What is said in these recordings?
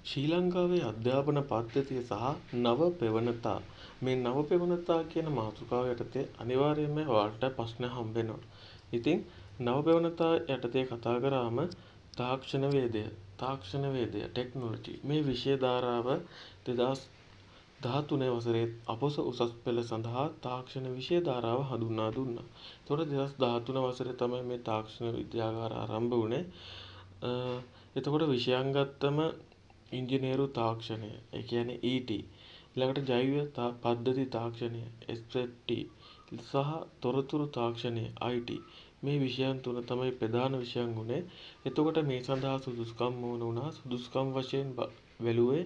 ශ්‍රී ලංකාවේ අධ්‍යාපන පද්ධතිය සහ නව පෙවණතා. මේ නව පෙවණතා කියන මාතෘකාව යටතේ අනිවාර්යයෙන්ම ඔයාලට ප්‍රශ්න හම්බ වෙනවා. ඉතින් නව පෙවණතා යටතේ කතා කරාම තාක්ෂණ වේදය, තාක්ෂණ වේදය ටෙක්නොලොජි මේ විෂය ධාරාව 2013 වසරේ අපොස උසස් පෙළ සඳහා තාක්ෂණ විෂය ධාරාව හඳුන්වා දුන්නා. එතකොට 2013 වසරේ තමයි මේ තාක්ෂණ විද්‍යාගාර ආරම්භ වුණේ. එතකොට විෂයන් ගත්තම ඉංජිනේරු තාක්ෂණය, ඒ කියන්නේ ET, ඊළඟට ජෛව පද්ධති තාක්ෂණය SZT සහ තොරතුරු තාක්ෂණය IT මේ විෂයන් තුන තමයි ප්‍රධාන විෂයන් වුණේ. එතකොට මේ සඳහා සුදුසුකම් ඕන වුණා. සුදුසුකම් වශයෙන් බැලුවේ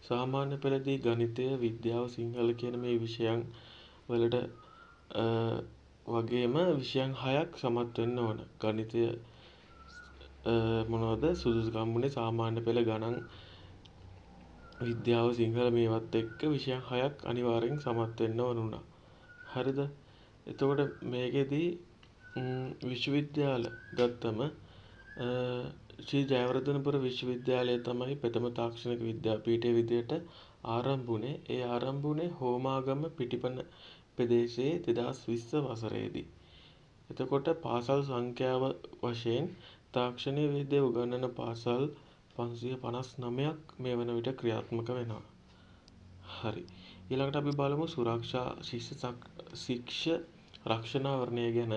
සාමාන්‍ය පෙළදී ගණිතය, විද්‍යාව, සිංහල කියන මේ විෂයන් වලට වගේම විෂයන් හයක් සමත් වෙන්න ඕන. ගණිතය මොනවද සුදුසුකම් වුණේ සාමාන්‍ය පෙළ ගණන්, විද්‍යාව, සිංහල මේවත් එක්ක විෂයන් හයක් අනිවාර්යෙන් සමත් වෙන්න ඕන වුණා. හරිද? එතකොට මේකෙදි විශ්වවිද්‍යාල ගත්තම ශ්‍රී ජයවර්ධනපුර විශ්වවිද්‍යාලය තමයි ප්‍රථම තාක්ෂණික විද්‍යාපීඨය විදියට ආරම්භ වුණේ. ඒ ආරම්භ වුණේ හෝමාගම පිටිපන ප්‍රදේශයේ 2020 වසරේදී. එතකොට පාසල් සංඛ්‍යාව වශයෙන් තාක්ෂණීය වේදය උගන්වන පාසල් 559ක් මේ වන විට ක්‍රියාත්මක වෙනවා. හරි. ඊළඟට අපි බලමු සුරක්ෂා ශිෂ්‍ය ශික්ෂ රක්ෂණාවරණය ගැන.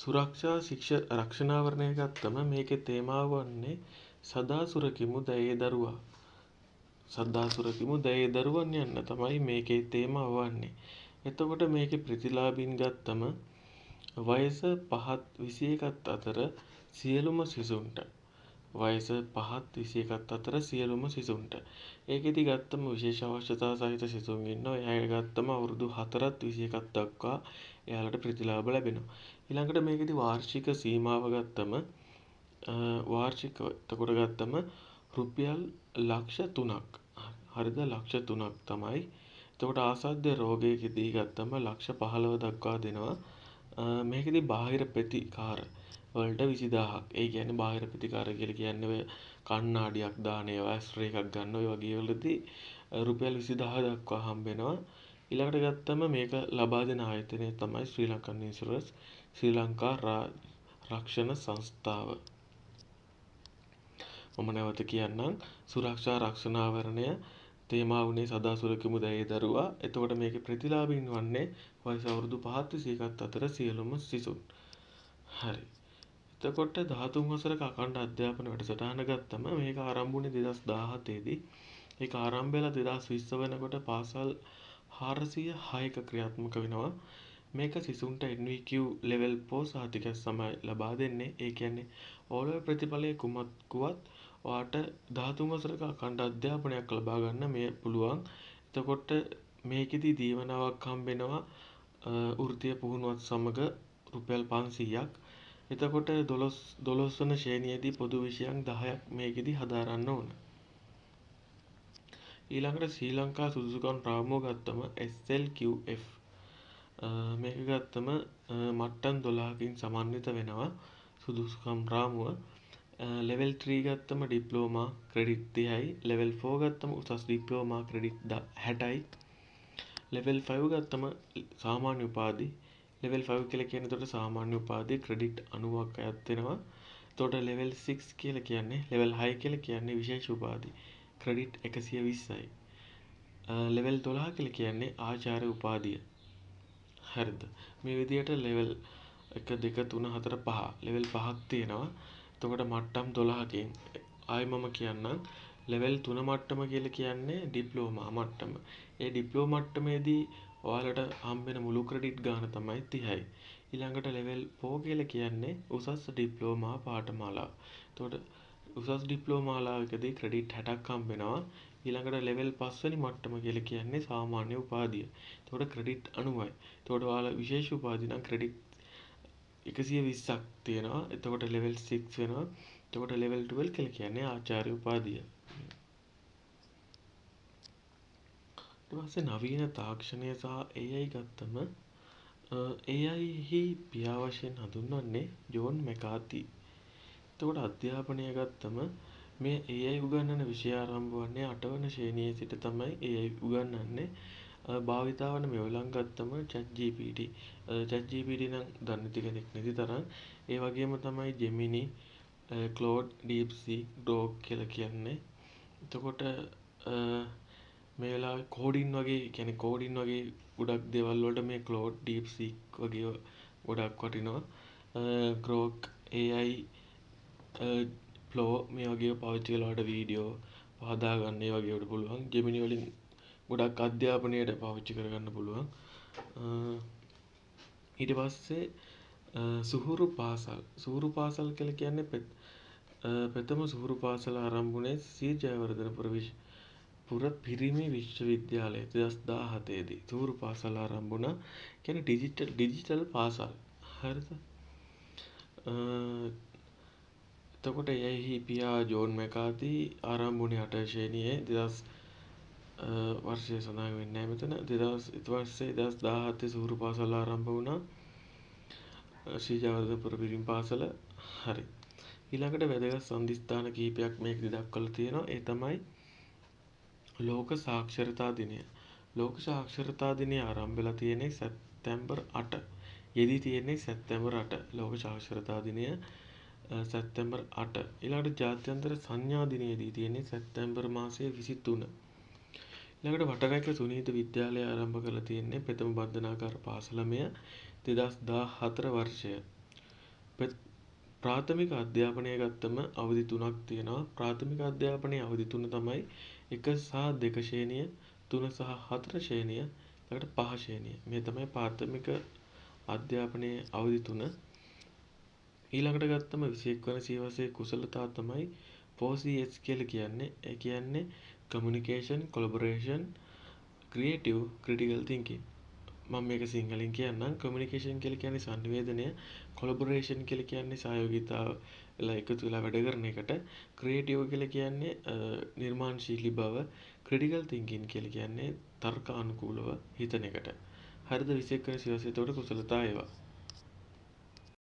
සුරක්ෂා ශික්ෂ රක්ෂණාවරණය ගත්තම මේකේ තේමාව වන්නේ සදා සුරකිමු දැයේ දරුවා. සදා සුරකිමු දැයේ දරුවන් යන්න තමයි මේකේ තේමාව වන්නේ. එතකොට මේකේ ප්‍රතිලාභීන් ගත්තම වයස 5ත් 21ත් අතර සියලුම සිසුන්ට, වයස 5ත් 21ත් අතර සියලුම සිසුන්ට. ඒකෙදි ගත්තම විශේෂ අවශ්‍යතා සහිත සිසුන් ඉන්නවා. ඒ අය ගත්තම අවුරුදු 4ත් 21ක් දක්වා එයාලට ප්‍රතිලාභ ලැබෙනවා. ඊළඟට මේකෙදි වාර්ෂික සීමාව ගත්තම වාර්ෂිකව එතකොට ගත්තම රුපියල් ලක්ෂ 3ක්. හරිද? ලක්ෂ 3ක් තමයි. එතකොට ආසාද්‍ය රෝගයකදී ගත්තම ලක්ෂ 15 දක්වා දෙනවා. මේකෙදි බාහිර ප්‍රතිකාර වලට 20,000ක්. ඒ කියන්නේ බාහිර ප්‍රතිකාර කියලා කියන්නේ ඔය කණ්ණාඩියක් දාන ඒවා, ඇස් රේ එකක් ගන්න ඔය වගේ වලදී රුපියල් 20,000 දක්වා හම්බ වෙනවා. ඊළඟට ගත්තම මේක ලබා දෙන ආයතනය තමයි ශ්‍රී ලංකන් ඉන්ෂුරන්ස්, ශ්‍රී ලංකා රක්ෂණ සංස්ථාව. මම නැවත කියන්නම්, සුරක්ෂා රක්ෂණාවරණය තේමා වුණේ සදා සුරකිමු දැයේ දරුවා. එතකොට මේකේ ප්‍රතිලාභීන් වන්නේ වයස අවුරුදු 5ත් 21ත් අතර සියලුම සිසුන්. හරි. එතකොට 13 වසරක අඛණ්ඩ අධ්‍යාපන වැඩසටහන ගත්තම මේක ආරම්භ වුණේ 2017 දී. ඒක ආරම්භ වෙලා 2020 වෙනකොට පාසල් 406ක ක්‍රියාත්මක වෙනවා. මේක සිසුන්ට NVQ level 4 සහතිකයක් තමයි ලබා දෙන්නේ. ඒ කියන්නේ O level ප්‍රතිඵලය කුමක් වුවත් ඔයාට 13 වසරක අඛණ්ඩ අධ්‍යාපනයක් ලබා ගන්න මේ පුළුවන්. එතකොට මේකෙදි දීමනාවක් හම්බෙනවා වෘත්තීය පුහුණුවත් සමග රුපියල් 500ක්. එතකොට 12 වන ශ්‍රේණියේදී පොදු විෂයන් 10ක් මේකෙදි හදාරන්න ඕන. ඊළඟට ශ්‍රී ලංකා සුදුසුකම් රාමුව ගත්තම SLQF මේක ගත්තම මට්ටම් 12කින් සමන්විත වෙනවා සුදුසුකම් රාමුව. ලෙවල් 3 ගත්තම ඩිප්ලෝමා ක්‍රෙඩිට් 30යි. ලෙවල් 4 ගත්තම උසස් ඩිප්ලෝමා ක්‍රෙඩිට් 60යි. ලෙවල් 5 ගත්තම සාමාන්‍ය උපාධි. ලෙවල් 5 කියලා කියන්නේ එතකොට සාමාන්‍ය උපාධි ක්‍රෙඩිට් 90ක් අයත් වෙනවා. එතකොට ලෙවල් 6 කියලා කියන්නේ, ලෙවල් 6 කියලා කියන්නේ විශේෂ උපාධි ක්‍රෙඩිට් 120යි. ලෙවල් 12 කියලා කියන්නේ ආචාර්ය උපාධිය. හරිද? මේ විදිහට ලෙවල් 1, 2, 3, 4, 5 ලෙවල් 5ක් තියෙනවා. එතකොට මට්ටම් 12කින් ආයෙ මම කියන්නම්, ලෙවල් 3 මට්ටම කියලා කියන්නේ ඩිප්ලෝමා මට්ටම. ඒ ඩිප්ලෝමා මට්ටමේදී ඔයාලට හම්බෙන මුළු ක්‍රෙඩිට් ගාන තමයි 30යි. ඊළඟට ලෙවල් 4 කියලා කියන්නේ උසස් ඩිප්ලෝමා පාඨමාලාව. එතකොට උසස් ඩිප්ලෝමාලාවකදී ක්‍රෙඩිට් 60ක් හම්බ වෙනවා. ඊළඟට ලෙවල් 5 වෙනි මට්ටම කියලා කියන්නේ සාමාන්‍ය උපාධිය. එතකොට ක්‍රෙඩිට් 90යි. එතකොට ඔයාලා විශේෂ උපාධි නම් ක්‍රෙඩිට් 120ක් තියෙනවා. එතකොට ලෙවල් 6 වෙනවා. එතකොට ලෙවල් 12 කියලා කියන්නේ ආචාර්ය උපාධිය. ඊට පස්සේ නවීන තාක්ෂණය සහ AI ගත්තම AI හි පියා වශයෙන් හඳුන්වන්නේ ජෝන් මැකාති. එතකොට අධ්‍යාපනය ගත්තම මේ AI උගන්වන විෂය ආරම්භ වන්නේ 8 වන ශ්‍රේණියේ සිට තමයි AI උගන්වන්නේ. භාවිතා වන මෙවලම් ගත්තම ChatGPT. ChatGPT නම් දන්නේ නැති කෙනෙක් නැති තරම්. ඒ වගේම තමයි Gemini, Claude, DeepSeek, Grok කියලා කියන්නේ. එතකොට මේ වෙලාවේ කෝඩින් වගේ, ඒ කියන්නේ කෝඩින් වගේ ගොඩක් දේවල් වලට මේ Claude, DeepSeek වගේ ගොඩක් වටිනවා. Grok, AI, Flow මේ වගේ පාවිච්චි කරලා ඔයාලට වීඩියෝ හදාගන්න ඒ වගේ ඒවාට පුළුවන්. Gemini වලින් ගොඩක් අධ්‍යාපනයට පාවිච්චි කරගන්න පුළුවන්. ඊට පස්සේ සුහුරු පාසල්. සුහුරු පාසල් කියලා කියන්නේ ප්‍රථම සුහුරු පාසල ආරම්භ වුණේ ශ්‍රී ජයවර්ධනපුර පුර පිරිමි විශ්වවිද්‍යාලය 2017 දී සුහුරු පාසල් ආරම්භ වුණා. කියන්නේ ඩිජිටල් පාසල්. හරිද? එතකොට එහි පියා ජෝන් මැකාති ආරම්භ වුණේ 8 ශ්‍රේණියේ 2000 වර්ෂය සඳහන් වෙන්නේ නැහැ මෙතන. ඊට පස්සේ 2017 සුහුරු පාසල ආරම්භ වුණා. ශ්‍රී ජයවර්ධනපුර පිරිමි පාසල. හරි. ඊළඟට වැදගත් සන්ධිස්ථාන කිහිපයක් මේකෙදි දක්වලා තියෙනවා. ඒ තමයි ලෝක සාක්ෂරතා දිනය. ලෝක සාක්ෂරතා දිනය ආරම්භ වෙලා තියෙන්නේ සැප්තැම්බර් 8. යෙදී තියෙන්නේ සැප්තැම්බර් 8. ලෝක සාක්ෂරතා දිනය සැප්තැම්බර් 8. ඊළඟට ජාත්‍යන්තර සංඥා දිනය යෙදී තියෙන්නේ සැප්තැම්බර් මාසයේ 23. ඊළඟට වටරැක සුනීත විද්‍යාලය ආරම්භ කරලා තියෙන්නේ ප්‍රථම බන්ධනාගාර පාසල මෙය 2014 වර්ෂය. ප්‍රාථමික අධ්‍යාපනය ගත්තම අවධි තුනක් තියෙනවා. ප්‍රාථමික අධ්‍යාපනයේ අවධි තුන තමයි 1 සහ 2 ශ්‍රේණිය, 3 සහ 4 ශ්‍රේණිය, ඊළඟට 5 ශ්‍රේණිය. මේ තමයි ප්‍රාථමික අධ්‍යාපනයේ අවධි තුන. ඊළඟට ගත්තම 21 වන සියවසේ කුසලතා තමයි 4Cs කියලා කියන්නේ. ඒ කියන්නේ communication, collaboration, creative, critical thinking. මම මේක සිංහලෙන් කියන්නම්. කමියුනිකේෂන් කියලා කියන්නේ සංනිවේදනය, කොලැබොරේෂන් කියලා කියන්නේ සහයෝගීතාව වෙලා එකතු වෙලා වැඩ කරන එකට, ක්‍රියේටිව් කියලා කියන්නේ නිර්මාණශීලී බව, ක්‍රිටිකල් තින්කින් කියලා කියන්නේ තර්කානුකූලව හිතන එකට. හරිද? 21 වෙනි සියවසේ එතකොට කුසලතා ඒවා.